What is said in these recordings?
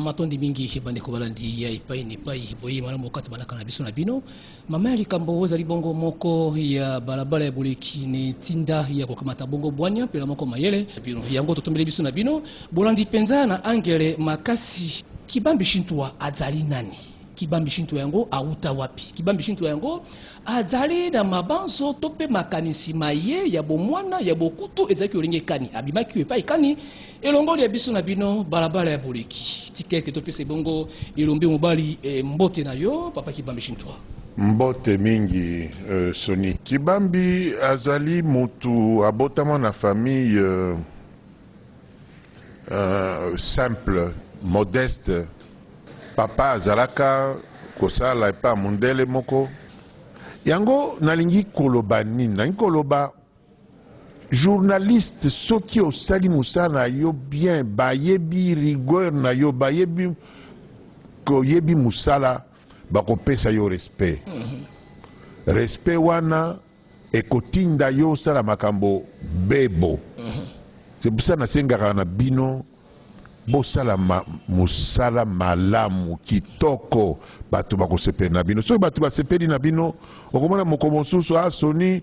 Matondi mingi bandeko balandi ya epai na epai, boye malamu kati balaka na biso na bino. Mama ya likambo oyo ezali bongo moko ya balabala ya boleki na etinda ya kokamata bongo bwanya mpela moko mayele bino yango totombeli biso na bino bolandi mpenza na angele makasi. Kibambi Shintua azali nani? Kibambi Shintua yango auta wapi? Kibambi Shintua yango azali na mabanzo to mpe makanisi maye ya bomwana ya bokutu ezalaki lolenge kani? Abimaki epai kani? Elongoli ya biso na bino balabala ya boleki. Tika ete topesa ebongo elombe mobali mbote na yo papa Kibambi Shintua. Mbote mingi Sony. Kibambi azali mutu abotama na famille simple, modeste. Papa azalaka kosala epa ya mundele moko. Yango nalingi koloba nini? Nalingi koloba journaliste, soki osali mosala na yo bien, bayebi rigueur na yo, bayebi koyebi mosala, bakopesa yo respect. Respect wana ekotinda yo osala makambo bebo. C'est pour ça nasengaka na bino bosala mosala malamu, kitoko, bato bakosepela na bino. Soki bato basepeli na bino, okomona moko mosusu: "Ah, Soni,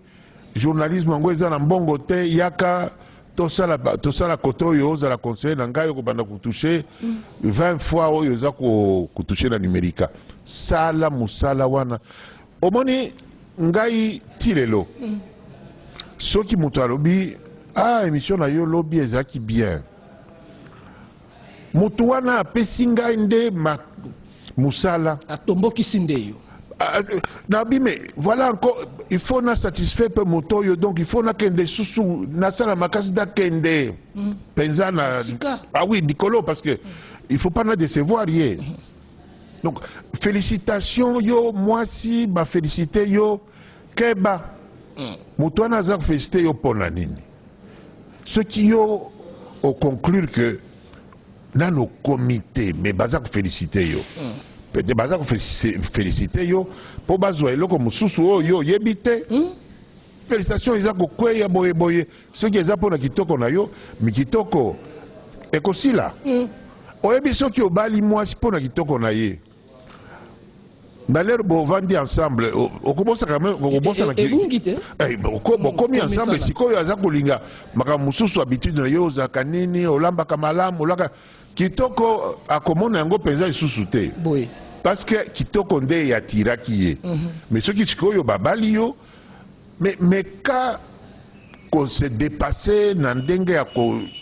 journalisme yango eza na mbongo te, yaka tosala, tosala kote oyo, ozala conseiller na ngai, okobanda kotouche 20 fois oyo oza kotouche na numérika." Sala mosala wana. Omoni ngai ti lelo, soki moto alobi: "Ah, émission na yo lobi ezalaki bien", moto wana apesi ngai nde mosala. Atombokisi nde yo. Ah, nabi, mais voilà encore, il faut na satisfaire mpe moto oyo, donc il faut nakende susu, nasala makasi, nakende mpenza na Sika. Ah oui, likolo, parce que il faut pas na décevoir ye. Donc félicitation, yo mwasi bafélicité yo, keba, moto wana aza kofélicité yo mpo na nini? Soki yo oconclure que nano okomi te, mais baza kofélicité yo, peut-être baza kofélicité yo mpo bazwa eloko mosusu oyo yo oyebi te. Félicitation eza kokweya boye boye, soki eza mpona kitoko na yo, mi kitoko ekosila. Oyebi, soki obali mwasi mpo na kitoko na ye, na lero bovandi ensemble, okobosaka okobosana. Ebungi te. Bokomi ensemble. Komesana. Sikoyo aza kolinga makambo mosusu, habitude na yo, ozalaka nini, olambaka malamu, olaka kitoko, akomona yango mpenza lisusu te. Boye. Parce que kitoko nde eatiraki ye. Mais soki sikoyo babali yo, mais meka kose dépasser na ndenge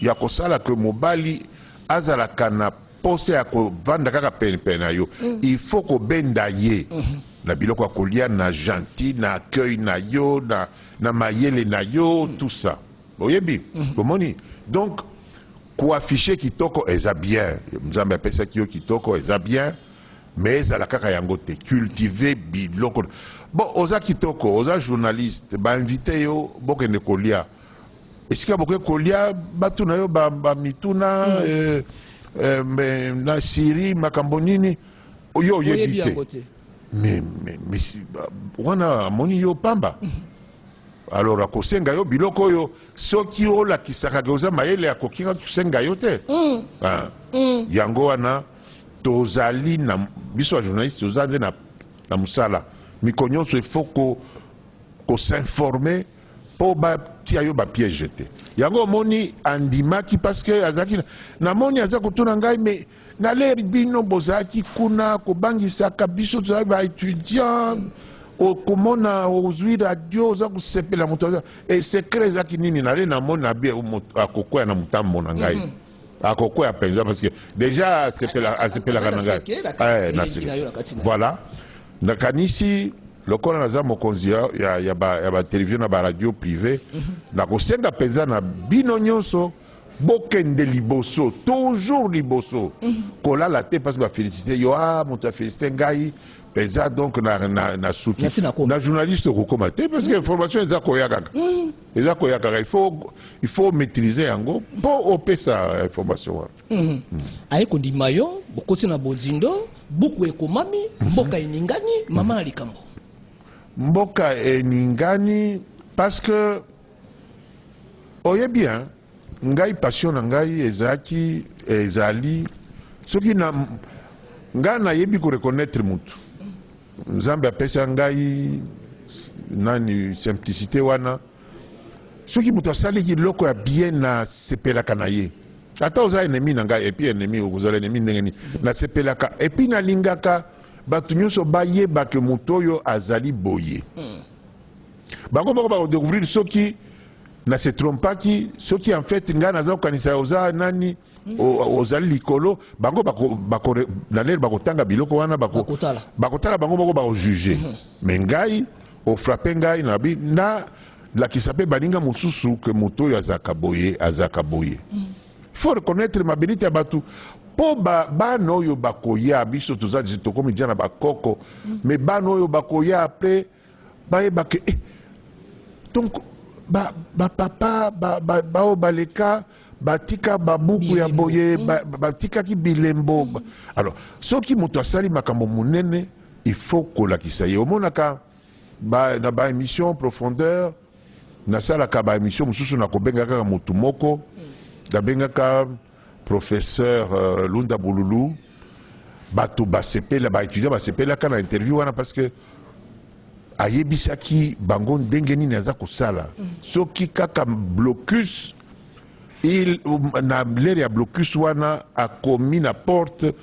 ya kosala ke mobali azalaka na posa ya kovanda kaka penepene na yo. Il faut kobenda ye na biloko ya kolia, na gentil, na accueil na yo, na mayele na yo, tout ça oyebi. Omoni, donc koaffiche kitoko eza bien, Nzambe apesaki yo kitoko, eza bien, mais ezala kaka yango te. Cultive biloko. Bon, oza kitoko, oza journaliste, bainvite yo, bokende kolia esika bokoki kolia, batuna yo bamituna me na siri makambo nini yo oyebi Oyebi te. Yango te. Mais wana amoni yo pamba, alors akosenga yo biloko oyo soki olakisaka ke oza mayele, akoki kosenga yo te. Ah. Yango wana tozali na biso ya journaliste, toza nde na mosala mikolo nyonso. Il faut kosinforme mpo batia yo bapiège te. Yango omoni andimaki, parce que azalaki namoni aza kotuna ngai: "Mais na l'heure bino bozalaki kuna kobangisaka biso, tozalaki baétudiant, okomona ozwi radio, oza kosepela, moto aza e secret ezalaki nini?" Nale namoni na bie akokwea na motambo na ngai, akokwea mpenza, parce que déjà asepelaka na ngai. Na sekele. Voilà, nakanisi lokola naza mokonzi ya batelevizio na baradio privé, nakosenga mpenza na bino nyonso, bokende liboso, toujours liboso, kolala te, parce que bafélicité yo, a moto afélicité ngai mpenza, donc na suki. Nasi nakoma. Na journaliste okokoma te, parce que information eza koya kaka, eza koya kaka. Il faut maîtriser yango mpo opesa information wana. Aye kondima yo, bokoti na bozindo, buku ekomami, mboka eningani, mama na likambo. Mboka eningani parce que oyebi hein, ngai passion na ngai ezalaki, ezali Soki na ngai nayebi koreconnaître mutu, Nzambe apesa ngai nani, simplicité wana. Soki moto asaliki eloko ya bien, nasepelaka na ye, ata oza ennemi na ngai. Et puis ennemi, okozala ennemi ndenge nini? Nasepelaka et puis nalingaka bato nyonso bayeba ke moto oyo azali boye. Bango moko bakodécouvrir soki na se trompaki, soki en fait ngai naza kokanisa oza nani, ozali likolo. Bango na lere bakotanga biloko wana, Bakotala. Bakotala bango moko, bakojuge. Mais ngai ofrappe ngai na bi nalakisa mpe baninga mosusu ke moto oyo azalaka boye, azalaka boye. Il faut reconnaître mabelite ya bato mpo bana oyo bakoya, biso toza, tokomi dia na bakoko, mais bana oyo bakoya après bayeba ke donc bapapa baoyo baleka batika babuku ya Bilembo. boye, batikaki bilembo. Alors soki moto asali makambo monene, il faut kolakisa ye. Omonaka na baémission profondeur, nasalaka baémission mosusu, nakobenga kaka motu moko. Nabengaka professeur Lunda Bululu. Bato basepela, baétudiant basepelaka na interview wana parce que ayebisaki bango ndenge nini aza kosala. Soki kaka blocus, na l'heure ya blocus wana, akomi na porte: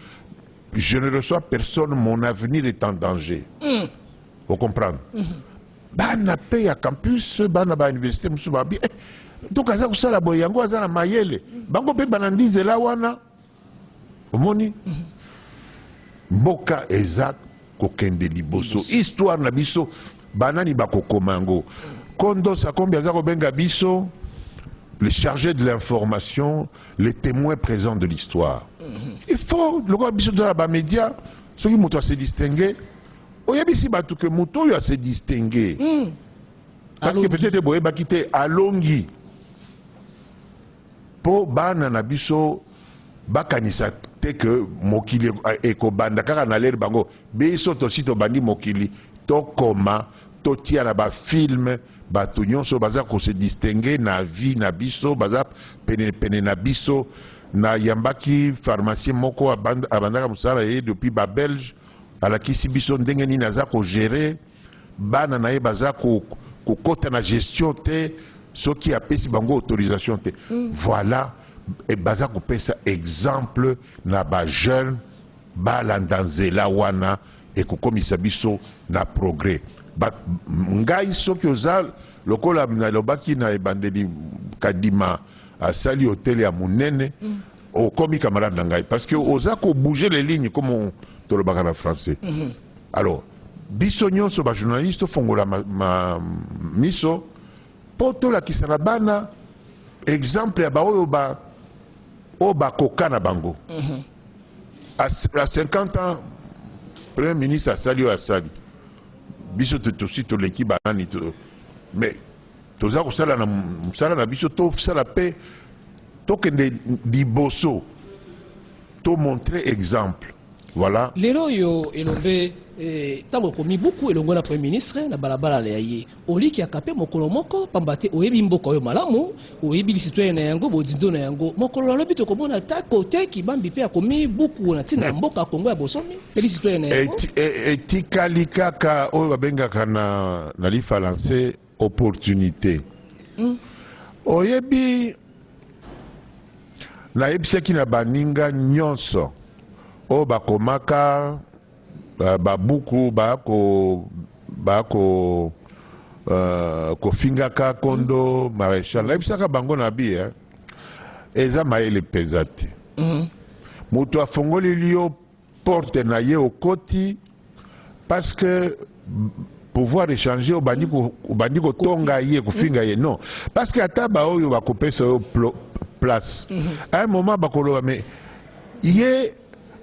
"Je ne reçois personne, mon avenir est en danger." Ocomprendre? Bana mpe ya campus, bana bauniversité mosusu babi donc aza kosala boye, yango aza na mayele. Bango mpe balandi nzela wana. Omoni, mboka eza kokende liboso. Histoire na biso, banani bakokoma yango? Kondo Sakombi aza kobenga biso les chargés de l'information, les témoins présents de l'histoire. Il faut lokola biso toza na bamédia, soki moto ase distingue, oyebisi bato ke moto oyo ase distingue, parce que Alongi. peut-être boyebaki te, alongi. Mpo bana na biso bakanisa te ke mokili ekobanda kaka na lere bango. Biso tosi tobandi mokili, tokoma, totia na bafilm bato nyonso baza kose distingue na vie na biso, baza penepene na biso. Nayambaki pharmacien moko abandaka mosala ye depuis babelge. Alakisi biso ndenge nini aza kogérer bana na ye, baza kokɔta na gestion te soki apesi bango autorisation te. Voilà, baza kopesa exemple na bajeune balanda nzela wana, ekokomisa biso na progrès. Ngai soki oza lokola nalobaki na ebandeli, Kadima asali hotel ya monene, okomi camarade na ngai parce que oza kobouger les lignes, comme tolobaka na français. Alors biso nyonso bajournaliste, tofongola miso mpo tolakisa na bana exemple ya baoyo oyo bakoka na bango. À 50 ans, premier ministre asali oyo asali. Biso tosi toleki banani, mais toza kosala na mosala na biso, tosala mpe tokende liboso, tomontre exemple. Voilà. Lelo oyo, elombe, ntango okomi buku elongo na premier ministre na balabala ya ye, olikiaka mpe mokolo moko, pamba te oyebi mboka oyo malamu, oyebi lisitwele na yango, bodindo na yango. Mokolo alobi tokomona ta kote Kibambi mpe akomi buku na ntina ya mboka Kongo ya bosomi mpe lisitwele na yango. Etikali kaka oyo babengaka na lifalanse opportunité. Oyebi, nayebisaki na baninga nyonso oyo bakomaka babuku, bako kofingaka Kondo Maréchal, nayebisaka bango na bi eza mayele mpenza te. Moto afongoleli yo porte na ye, okoti parce que pouvoir échanger, obandi kotonga ye, kofinga ye. Non, parce que ata baoyo bakopesa yo place, à un moment bakoloba: mais ye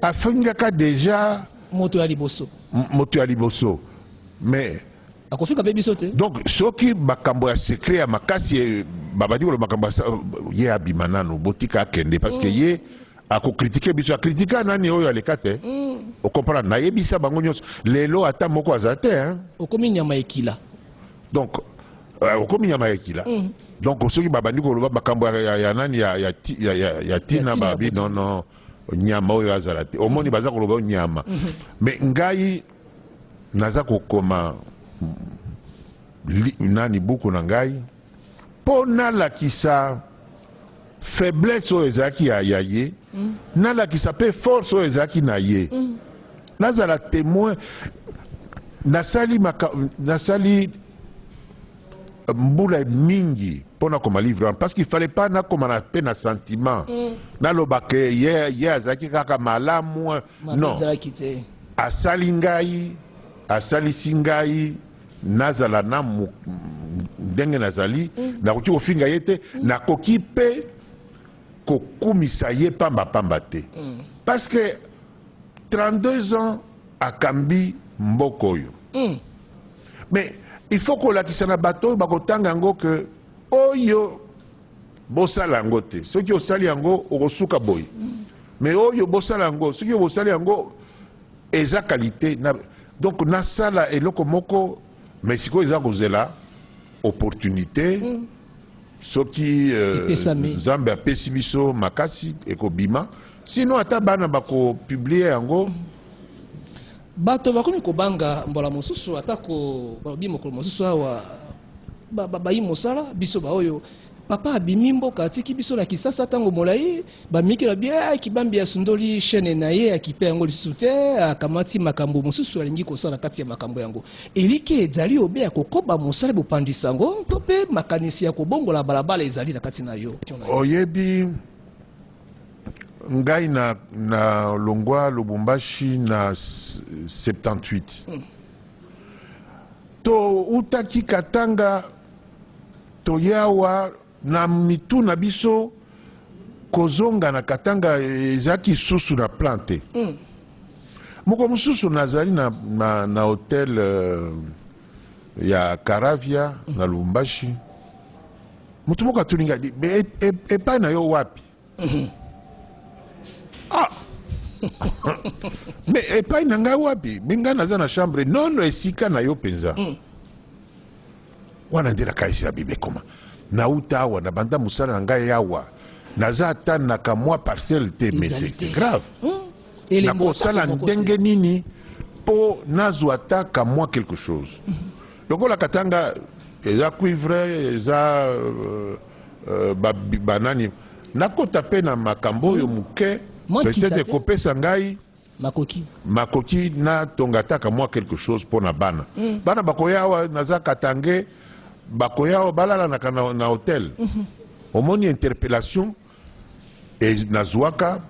afingaka déjà moto ya liboso. Moto ya liboso, mais akofinga mpe biso te. Donc soki makambo ya secret ya makasi, babandi koloba makambo ye abima nanu, botika akende, parce que ye akocritiquer biso, akritika nani oyo aleka te. Ocomprendre? Nayebisa bango nyonso, lelo ata moko aza te, hein? Okomi nyama ekila. Donc okomi nyama ya ekila. Donc soki babandi koloba makambo ya nani, ya tina tina babi ya non, non. Nyama oyo azala te, omoni, baza koloba oyo nyama. Mais ngai naza kokoma nani, buku na ngai mpo nalakisa faiblesse oyo ezalaki ya ye, nalakisa mpe force oyo ezalaki na ye, nazala témoin. Nasali mbula mingi mpo nakoma livre wana, parce qu'il fallait pas nakoma na mpe na sentiment, naloba ke ye azalaki kaka malamu. Mabe Non. Ezalaki te. Asali ngai, asalisi ngai nazala na ndenge nazali. Nakoki kofinga ye te, nakoki mpe kokumisa ye pambapamba te, parce que 32 ans akambi mboka oyo. Mais il faut kolakisa na bato oyo bakotanga yango ke oyo bosala yango te, soki osali yango okosuka boye. Mais oyo bosala yango, soki bosali yango eza qualité na. Donc nasala eloko moko, mais sikoyo eza kozela opportunité. Soki Epesami. Nzambe apesi biso makasi, ekobima. Sinon ata bana bakopublier yango. Bato bakomi kobanga mbala mosusu, atako balobi mokolo mosusu awa bayi mosala biso baoyo papa abimi mboka, atiki biso na Kisasa ntango molai. Bamiki na bia Kibambi asundoli chaîne na ye, akipe yango lisusu te, akamati makambo mosusu alingi kosala kati ya makambo yango. Eliki ezali obe ya kokoba mosala bopandisa yango, to mpe makanisi ya kobongola balabala ezali na kati na yo? Oyebi, ngai na longwa Lubumbashi na 78. Toutaki Katanga, toyawa na mitu na biso kozonga na Katanga ezalaki susu na plan te. Moko mosusu nazali na hotel ya Caravia na Lubumbashi. Motu moko atuni ngai: "Epai na yo wapi?" Ah, mais epai na ngai wapi? Me ngai naza na chambre nono, esika na yo mpenza. Wana nde nakanisi na bibe ekoma nauta awa, na banda mosala na ngai awa, naza ata na kamwa parcelle te, mais c'est grave. Nakosala ndenge nini mpo nazwa ata kamwa quelque chose? Lokola Katanga eza cuivre, eza banani, nakota mpe na makambo oyo moke, peut-être ekopesa ngai makoki. Makoki natonga ata kamwa quelque chose mpo na bana. Bana bakoya awa, naza katange, bakoya awa balalanaka na hotel. Omoni interpellation e nazwaka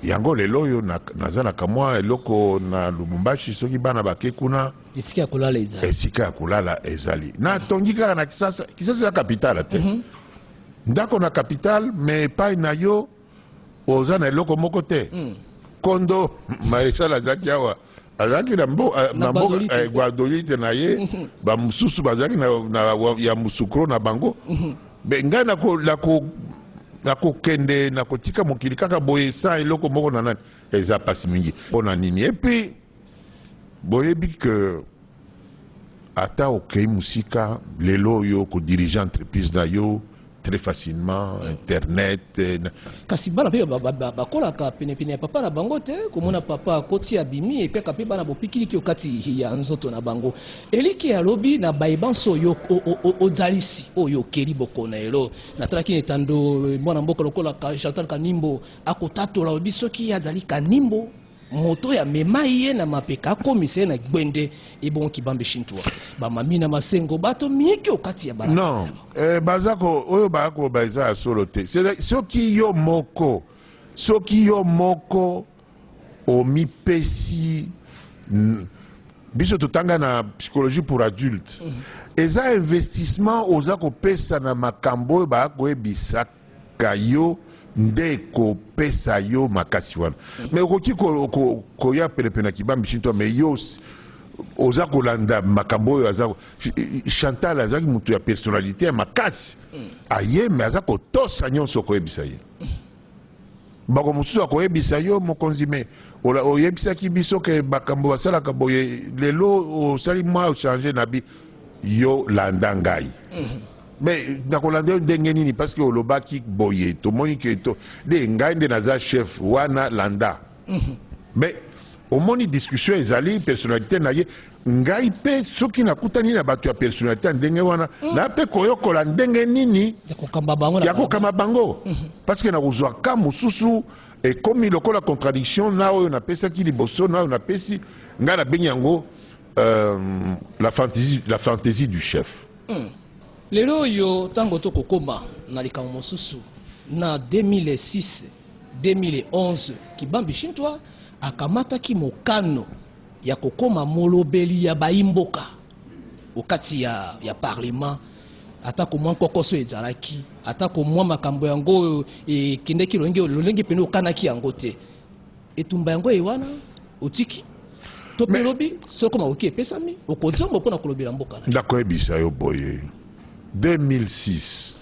yango. Lelo oyo naza na kamwa eloko na Lubumbashi, soki bana bake kuna, esika ya kolala ezali. Esika ya kolala ezali. Natongi kaka na Kisasa. Kisasa eza capitale te. Ndako na capitale, mais epai na yo oza na eloko moko te. Kondo maréchal azalaki awa, azalaki na mboka Gbadolite na ye, bamosusu bazalaki na ya musukro na bango. Me ngai nakokende, nakotika mokili kaka boye sa eloko moko na nani, eza mpasi mingi. Mpo na nini? Et puis boyebi ke ata okei mosika lelo oyo, kodiriger entreprise na yo très facilement, internet. Kasi bana mpe bakolaka penepene ya papa na bango te, komona papa akoti, abimi, epeka mpe bana bopikiliki okati ya nzoto na bango. Eliki alobi na bayebanso oyo ozalisi oyo okeli bokona elo. Natalaki na etando mwana mboka lokola Chantal Kanimbo akotatola, olobi soki azali Kanimbo, moto oyo amema ye na mapeka, akomisa ye na gbende ebongo Kibambe Shintua, bamami na masengo, bato miki okati ya balabala. Non, baza ko oyo baya koloba eza ya solo te. Soki yo moko omipesi, biso totanga na psychologie pour adulte, eza investissement oza kopesa na makambo oyo baya koyebisaka yo nde kopesa yo makasi wana. Mais okoki koya penepene na Kibambi Shinto, mais yo oza kolanda makambo oyo aza. Chantal azalaki moto ya personnalité ya makasi aye, me aza kotosa nyonso okoyebisa ye. Bako mosusu akoyebisa yo: "Mokonzi, me oyebisaki biso ke makambo basalaka boye, lelo osali mwa ochanger na bi yo, landa ngai." Mais nakolanda yo ndenge nini? Parce que olobaki boye, tomoni ke to nde ngai nde naza chef wana, landa. Mais omoni, discussion ezali personnalité na ye. Ngai mpe soki nakutani na bato ya personnalité ya ndenge wana, na mpe koyokola ndenge nini ya kokamba bango na ya kokamba bango, parce que nakozwa ka mosusu ekomi lokola contradiction na oyo napesaki liboso na oyo napesi. Ngai nabengi yango la fantaisie du chef. Lelo oyo, ntango tokokóma na likambo mosusu, na 2006 2011, Kibambi Shintwa akamataki mokano ya kokóma molobeli ya bayimboka okati ya parlement. Atako mwa nkokoso ezalaki, atako mwa makambo yango oyo ekendeki lolenge pene okanaki yango te, etumba yango ye wana otiki to mpe lobi soko makoki epesami, okozonga mpona kolobela mboka na yo. Nakoyebisa yo boye, 2006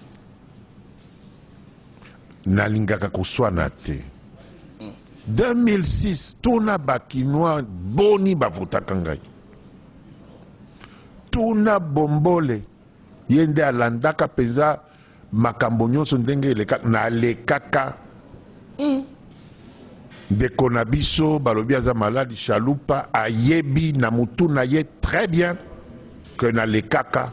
nalingaka koswana te. 2006, tuna Bakinois boni bavotaka ngai. Tuna Bombole, ye nde alandaka mpenza makambo nyonso ndenge eleka. Nalekaka. Ndeko na biso balobi aza maladi, Chalupa, ayebi na mutu na ye très bien ke nalekaka.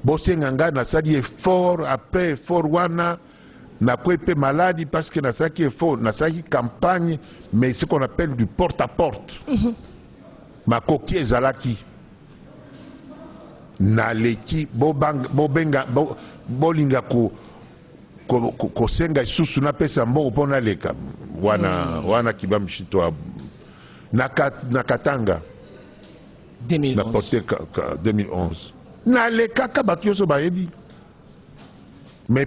Bosenga ngai, nasali effort. Après effort wana, nakwei mpe maladi, parce que nasalaki effort, nasalaki campagne, mais ce qu'on appelle du porte à porte. Makoki ezalaki, naleki. Bobenga, bolinga kosenga lisusu napesa mbongo mpo naleka wana. Wana Kibambi Shintwa na Katanga 2011. Na porte ka, 2011 nalekaka, bato nyonso bayebi. Mais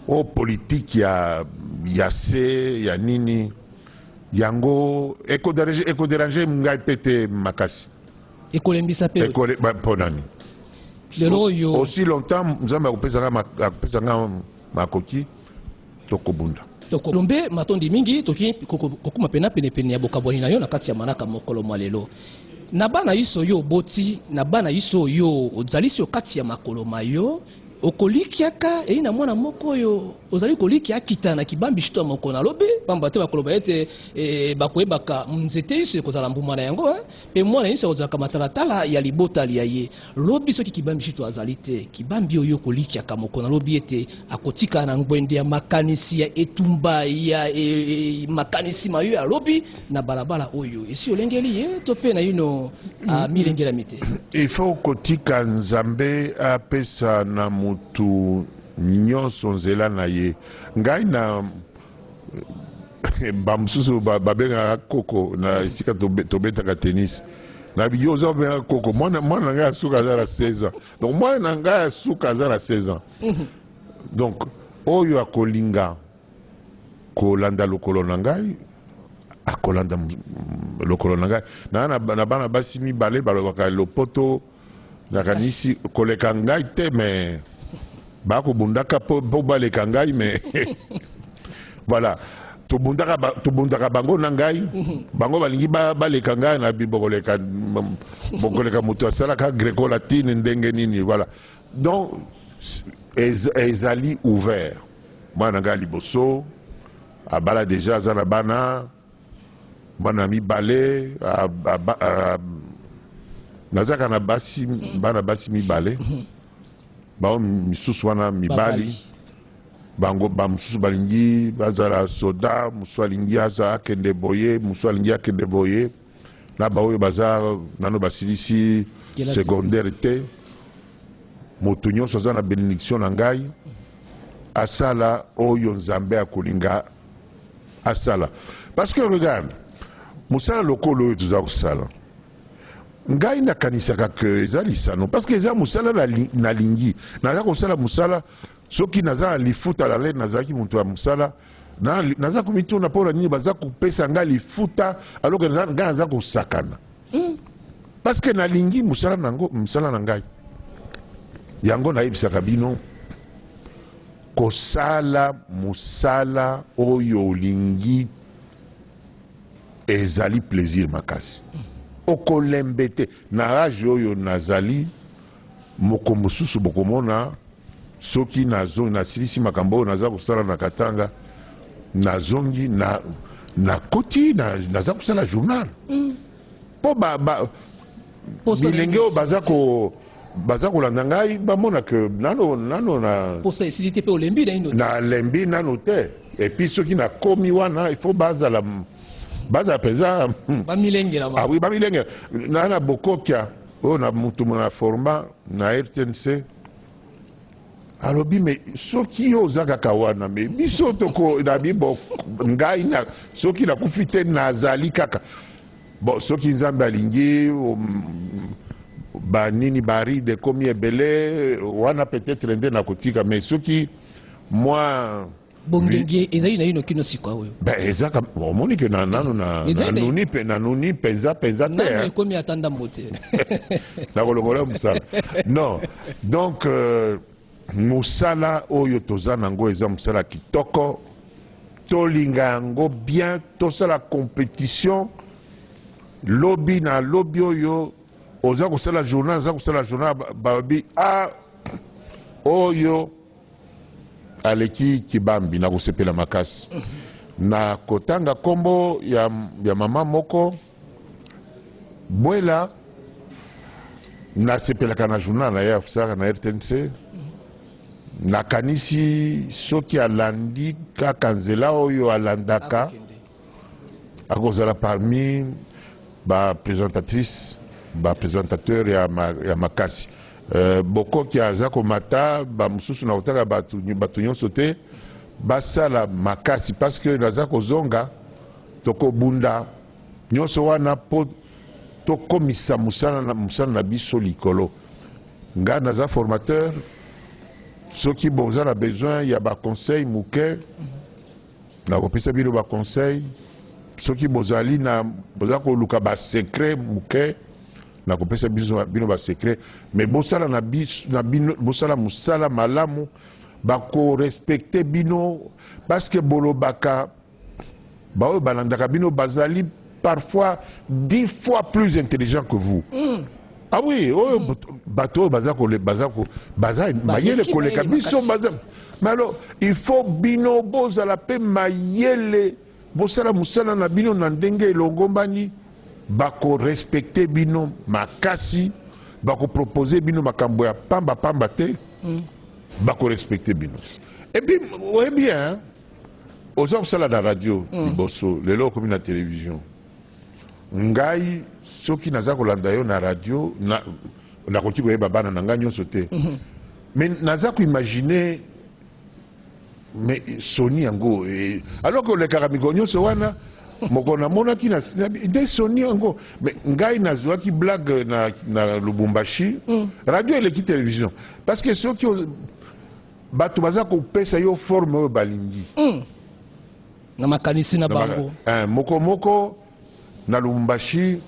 o politique ya se ya nini yango ekodéranger ngai mpe te makasi. Ekolembisa mpe. Mpo nani? Lelo oyo Aussi longtemps Nzambe akopesa nga makoki, tokobunda. Tokolombe. Matondi mingi. Toki kokóma pena penepene ya bokabwani na yo na kati ya manaka mokolo mwa lelo. Na bana yiso oyo oboti, na bana yiso oyo ozalisi okati ya makolo ma yo, okolikiaka ei na mwana moko oyo ozali kolikia akita na Kibambi Shito ya mokolo nalobi, pamba te bakoloba ete bakoyebaka nzete yiso ekozala mbuma na yango, mpe mwana yiso akozalaka matalatala ya libota lia ye. Lobi soki Kibambi Shito azali te, Kibambi oyo okolikiaka mokolo nalobi ete akotikala na ngwende ya makanisi ya etumba ya makanisi mayo ya lobi na balabala oyo esi olengeli ye, to mpe na ino amilengelami te? Il faut kotika Nzambe apesa na mutu nyonso nzela na ye. Ngai na bamosusu babengaka koko na esika tobetaka tennis. Nabi yo oza obengaka koko, mwana na ngai ya suka aza na 16 ans. Donc mwana na ngai ya suka aza na 16 ans. Donc oyo akolinga kolanda lokolo na ngai, akolanda lokolo na ngai. Na bana basi mibale balobaka lopoto, nakanisi koleka ngai te, mais bakobundaka mpo baleka ngai. Mais voilà, tobundaka bango na ngai. Bango balingi baleka ngai, na bokoleka, bokoleka moto asalaka gréco latine ndenge nini? Voilà, donc ezali ouvert. Mwana ngai liboso abala déjà, aza na bana. Bana mibale, nazaka na basi, bana basi mibale. Bao misusu wana mibali, bango bamosusu balingi bazala soda, mosusu alingi aza akende boye, mosusu alingi akende boye. Na baoyo baza nano basilisi secondaire te. Moto nyonso aza na bénédiction na ngai, asala oyo Nzambe akolinga asala. Parce que regarde, mosala lokolo oyo toza kosala, ngai nakanisaka ke eza lisano, parce que eza mosala nalingi. Naza kosala mosala, soki naza na lifuta lale, nazalaki moto ya mosala, naza komituna mpo na nini baza kopesa ngai lifuta alors que ngai naza kosakana. Parce que nalingi mosala nango, mosala na ngai. Yango nayebisaka bino, kosala mosala oyo olingi ezali plaisir makasi, okolembe te. Na age oyo nazali, Moko mosusu bokomona soki nazongi, nasilisi makambo oyo naza kosala na Katanga, nazongi na nakoti na, naza kosala journal mpo ba, ba, Posa na bilenge oyo esili baza te. ko baza kolanda ngai, bamona ke nano nano na Posa esili te mpe olembi naino te. Nalembi nano te. Et puis soki nakomi wana, il faut bazala mpenza bamilengelama. Ah oui, bamilengela na bokokia oyo na mutu na format na RTNC alobi: "Me soki yo oza kaka wana, me biso toko nabi bo ngai na soki nakufi te, nazali kaka bon. Soki Nzambe alingi, banini baride ekomi ebele wana, peut-être nde nakotika. Mais soki mwa Bongenge ezali naino kino sika oyo. Ben, eza omoni ke na nano na Ezali nanuni mpe nanuni mpenza mpenza te. Nano Hein. ekomi ata ndambo te. Nakolongola mosala non. Donc mosala oyo toza nango eza mosala kitoko, tolinga yango bien, tosala compétition. Lobi na lobi oyo oza kosala journal, oza kosala journal, balobi: "A oyo aleki Kibambi." Na kosepela makasi na kotanga nkombo ya mama moko Bwela, nasepelaka na journal na ye asalaka na RTNC. Nakanisi soki alandi kaka nzela oyo alandaka, akokende. Akozala parmi baprésentatrice, baprésentateur ya makasi. Bokoki aza komata, bamosusu na kotala bato nyonso te basala makasi, parce que naza kozonga, tokobunda nyonso wana mpo tokomisa mosala na biso likolo. Ngai naza formateur. Soki boza na besoin ya baconseil moke, nakopesa bino baconseil. Soki bozali na boza koluka basecret moke, nakopesa bino basecret. Mais bosala na biso, na bino, bosala mosala malamu, bakorespecte bino, parce que bolobaka, baoyo balandaka bino bazali parfois 10 fois plus intelligent que vous. Ah oui, oyo bato oyo baza kole baza ko baza mayele koleka mayele biso. Makasi. Baza, mais alors il faut bino bozala mpe mayele, bosala mosala na bino na ndenge elongombani, bakorespecte bino makasi, bakopropose bino makambo ya pamba-pamba te, bakorespecte bino. Et puis oyebi, hein, oza kosala na radio liboso, lelo okomi na télévision. Ngai soki naza kolanda yo na radio, nakoki koyeba bana na ngai nyonso te, mais naza koimagine, mais soni yango alors que olekaka mikolo nyonso wana, moko namonaki nde soni yango. Mais ngai nazwaki blague na Lubumbashi: radio eleki télévision, parce que soki bato baza kopesa yo forme oyo balingi na makanisi na bango. Moko moko na Lubumbashi,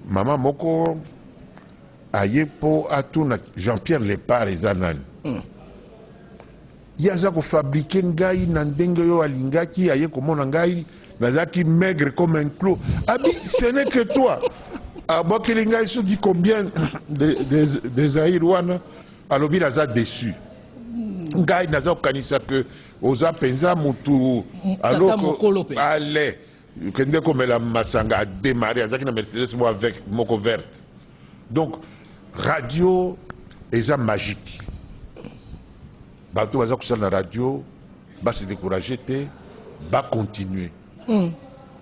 mama moko aye mpo atuna Jean-Pierre Lepart eza nani. Ye aza kofabriquer ngai na ndenge oyo alingaki. Aye komona ngai nazalaki maigre comme un clou, abi: "Ce n'est que toi." Abwakeli ngai soki combien de zaire wana. Alobi: "Naza déçu, ngai naza kokanisa ke oza mpenza motu." Tata mokolo mpe. Ale kende komela masanga, adémarre, azalaki na Mercedes moko avec moko verte. Donc radio eza magique. Bato baza kosala na radio base découragé te, bacontinue.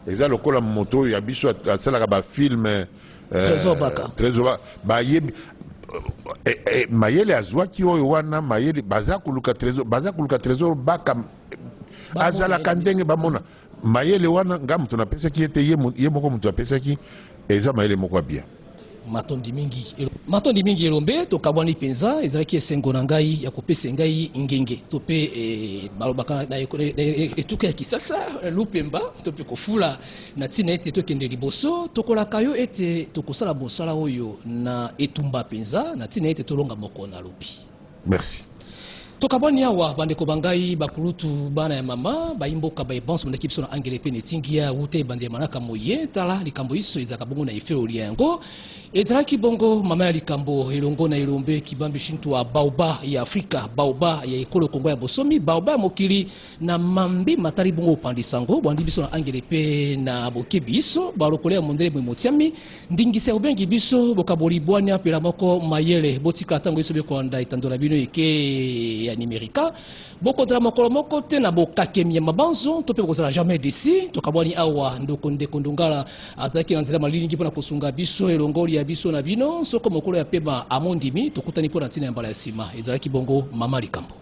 Eza lokola moto oyo ya biso asalaka bafilm. Trésor Baka. Trésor bayebi mayele azwaki oyo wana, mayele baza koluka Trésor, baza koluka Trésor Baka azalaka ndenge bamona mayele wana. Nga moto napesaki ye te, ye moko moto apesaki. Eza mayele moko ya bien. Matondi mingi, matondi mingi Elombe. Tokabwani mpenza. Ezalaki esengo na ngai ya kopesa ngai ngenge to mpe balobaka na etuka ya Kisasa lupemba to mpe kofula na ntina ete tokende liboso. Tokolaka yo ete tokosala mosala oyo na etumba mpenza na ntina ete tolonga moko na lobi. Merci. Tokabwani awa, bandeko ba ngai, bakulutu, bana ya mama, bayimboka baye banso bandaki biso na angele mpe na etingia wuta ebanda ya manaka moye. Tala likambo iso ezalaka bongo na efelo lya yango. Ezalaki bongo mama ya likambo elongo na elombe Kibambi Shintua, baoba ya Afrika, baoba ya ekolo Kongo ya bosomi, baoba ya mokili na mambi matali bongo bopanzi sango bwandi biso na angele mpe na bokebi iso balokole ya mondele boye motiami ndingisa ya bobengi biso bokaboli bwania mpela moko mayele. Botika ntango iso bekolanda etando na bino eke ya nimerika, bokozala mokolo moko te na bokakemi ya mabanzo to mpe bokozala jamais déçus. Tokabwani awa. Ndoko ndeko Ndongala azalaki na nzela malilingi mpona kosunga biso elongoli ya biso na bino. Soko mokolo ya pema amondimi, tokutani mpo na ntina ya mbala ya nsima. Ezalaki bongo mama likambo.